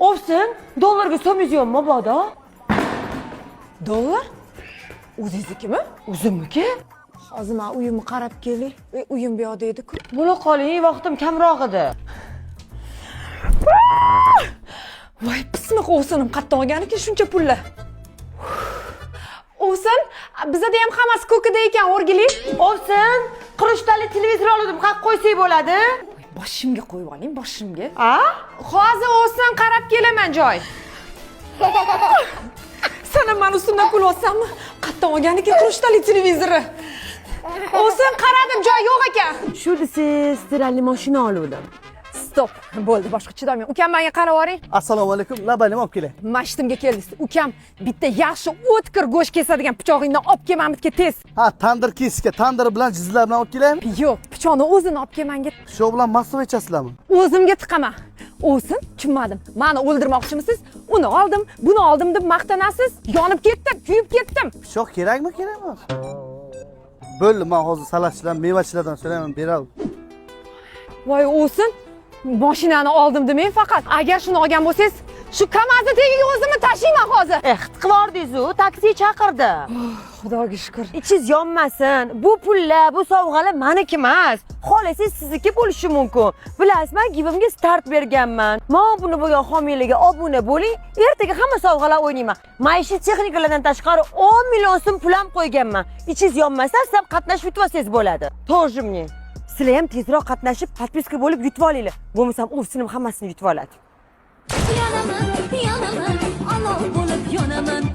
Ovsin, dollarga so'mingiz yo'qmi mabodo? Dollar? O'zingiznikimi? O'zimniki? Hozir man uyimni qarab kelay. Uyim bu yoqda edi-ku. Bo'la qoling, vaqtim kamroq edi. Voy, pismiq ovsinim qayerdan olgan ekan shuncha pulni? Ovsin, bizada ham hammasi ko'kida ekan, o'rgili. Ovsin, 43 tali televizor oldim, qaq qo'ysak bo'ladi. Boshimga qo'yib oling, boshimga. A? Hozir, ovsin, qarab kelaman joy. San ham mani ustimdan kulyapsanmi? Qayerdan olgan ekan 43 tali televizorni? Ovsin, qaradim, joy yo'q ekan. Shu desangiz, стиральный mashina oluvdim. Стоп, bo'ldi, boshqa chidolmayman. Ukam, menga qarab yuboring. Assalomu alaykum, labaylim olib kelay. Mashitimga keldingiz. Ukam, bitta yaxshi o'tkir go'sht kesadigan pichog'ingdan olib kel mana tez. Ha, tandir kesishga, tandir bilan, jizlar bilan olib kelaymi? Yo'q, pichoqni o'zini olib kel menga. Pichoq bilan масло ichasizlarmi? O'zimga tiqaman. Ovsin, tushunmadim. Mani o'ldirmoqchimisiz? Uni oldim, buni oldim deb maqtanasiz. Yonib ketdim, kuyib ketdim. Pichoq kerakmi, kerak emas? Bo'ldi, man hozir salatchilar, mevachilardan so'rayman, beradi. Voy ovsin, mashinani oldim demang faqat. Agar shuni olgan bo'lsangiz, shu KAMAZni tagiga o'zimni tashiyman hozir. Eh, qilib taksi chaqirdim. Xudoga shukur. Ichingiz yonmasin. Bu pullar, bu sovg'alar maniki emas. Xohlasangiz, sizniki bo'lishi mumkin. Bilasiz, man givimga start berganman. Men buni bo'lgan homiylarga obuna bo'ling. Ertaga hamma sovg'alar o'ynayman. Maishiy texnikalardan tashqari 10 million so'm pul ham qo'yganman. Ichingiz yonmasa, siz ham qatnashib yutib olsangiz bo'ladi. Тоже мне. Sizlar ham tezroq qatnashib, подписка bo'lib yutib olinglar. Bo'lmasam ovsinim hammasini yutib oladi. Yonaman, yonaman, olov bo'lib yonaman.